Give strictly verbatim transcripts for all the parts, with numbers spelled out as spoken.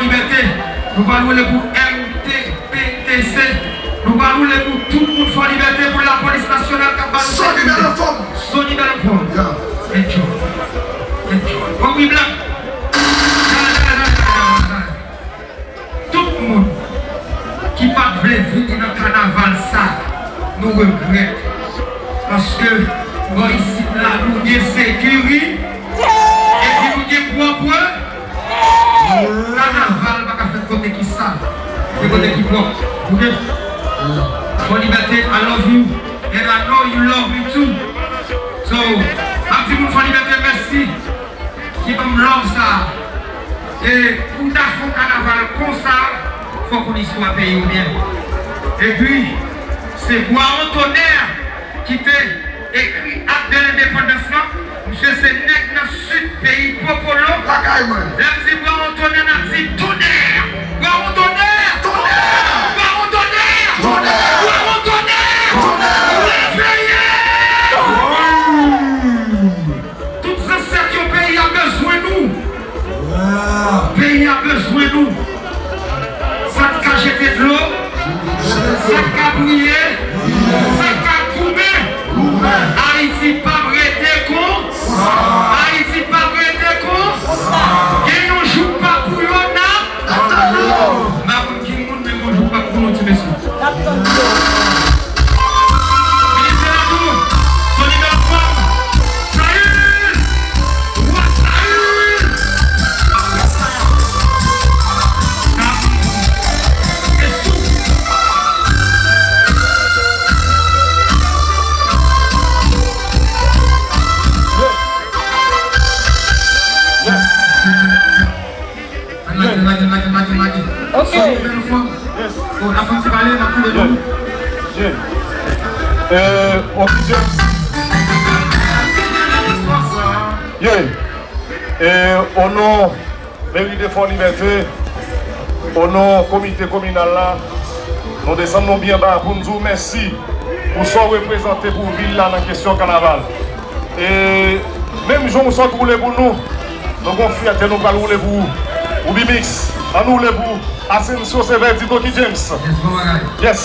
Liberté, nou pral woule pou M T P T C. Nou pral woule pou tout moun Fò Libète, pou lapolis nasyonal k ap ba nou sekirite. Sony Bèl anfòm. Sony Bèl anfòm. Yeah. Enjoy. Enjoy. Bon, wi, blan. Tout moun ki pa t vle vini nan kanaval sa, nou regrèt. Paske bò isit la, nou gen sekirite. Epi nou gen pwòpte. Kanaval pa ka fèt kote ki sal. Gen kote ki pwòp. Oke? Fò Libète, I love you. And I know you love me too. So, m ap di moun Fò Libète mèsi ki ban m love sa. E pou w ta fè yon kanaval konsa, fòk ou konn istwa peyi w byen. Epi, se Bwa Ontonè ki te ekri Ak de Lendepandans lan. Misye se nèg nan sid peyi Popolo. Lakay mwen. Lè m di Bwa Ontonè, n ap di tonè! Bwa Ontonè! Tonè! Bwa Ontonè! Tonè! Bwa Ontonè! Tonè! Reveye! Tout zansèt yo, peyi a bezwen nou. Peyi a bezwen nou. Sa k ka jete dlo, sa k ka priye, sa k ka goumen. Ayiti p ap rete kon, Ayiti p ap rete kon. Gen yon jou k pa pou yo, n ap. M pa konn ki moun, men yon jou k pa pou nou, ti mesye. N ap tann yo. Minis Senatou, Sony Bèl anfòm. Sayil! Wa Sayil! Ann lage, ann lage, ann lage, ann lage, ann lage. Ok. Sony Bèl anfòm. Yes. Oh, la fanm ti pale, n ap koule nou. Yeah. Euh, on ti James. Yeah. E o non meri de Fò Libète, o non komite kominal la, nou desann nou byen ba pou n di w mèsi pou sa w reprezante pou vil la nan kesyon kanaval. E menm jan w sot woule pou nou, nou gon fyète, nou pral woule pou ou. Oubimix, ann woule pou Asensio Sevè di Doki James. Yes, bon bagay. Yes.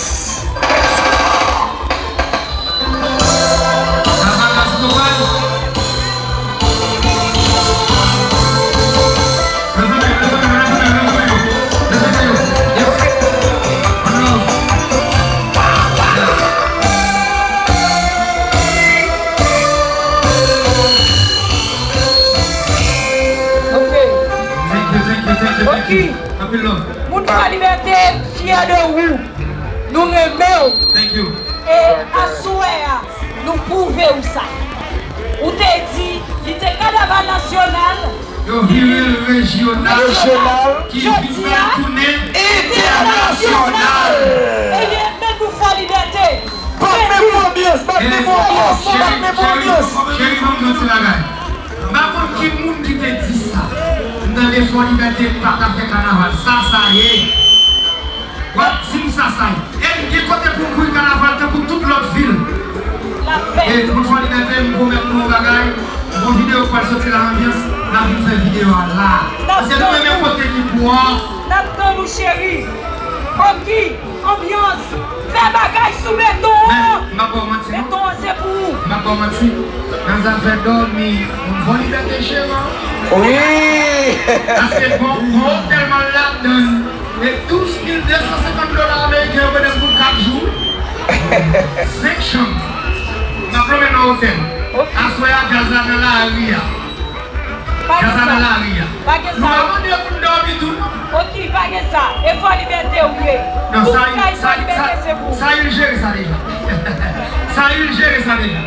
Ok. Thank you, thank you, thank you, thank you. Anpil love. Moun Fò Libète fyè de ou. Nou renmen w. Thank you. E aswè a, nou pwouve w sa. Ou te di li te kanaval nasyonal, yo vire l rejyonal, rejyonal, ki vin fè l tounen entènasyonal. Ebyen, men nou Fò Libète. Bat men pou anbyans, bat men pou anbyans, bat men pou anbyans. Cheri, cheri, ban m di w yon ti bagay. M pa konn ki moun ki te di sa. M tande Fò Libète pa ta fè kanaval. Sa, sa ye. W ap di m sa, sa ye. E m gen kote pou m kouri kanaval tankou tout lòt vil. E moun Fò Libète, m pwomèt nou yon bagay. Yon videyo k pral soti la, anbyans, n ap vin fè videyo a la. Paske nou renmen kote ki pwòp. N ap tann ou, cheri. Oki. Anbyans, fè bagay sou beton an. Men, m ap ba w manti, non. Beton an se pou ou. M ap ba w manti. Nan zafè dòmi, moun Fò Libète cheri. Wi. Paske bon, bon, tèlman ladann, e douz mil de san senkant dola ameriken yo mete m pou kat jou. Senk chanm. M ap lonmen nan otèl. Ok. Aswè a, djaz la nan lari a. Pa gen sa. Djaz la nan lari a. Pa gen sa. Nou pa mande moun dòmi tou, non. Oki, pa gen sa. E Fò Libète ou ye. Non, tout kay Fò Libète se pou ou. Sayil jere sa deja. Sayil jere sa deja.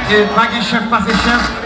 E pa gen chèf pase chèf.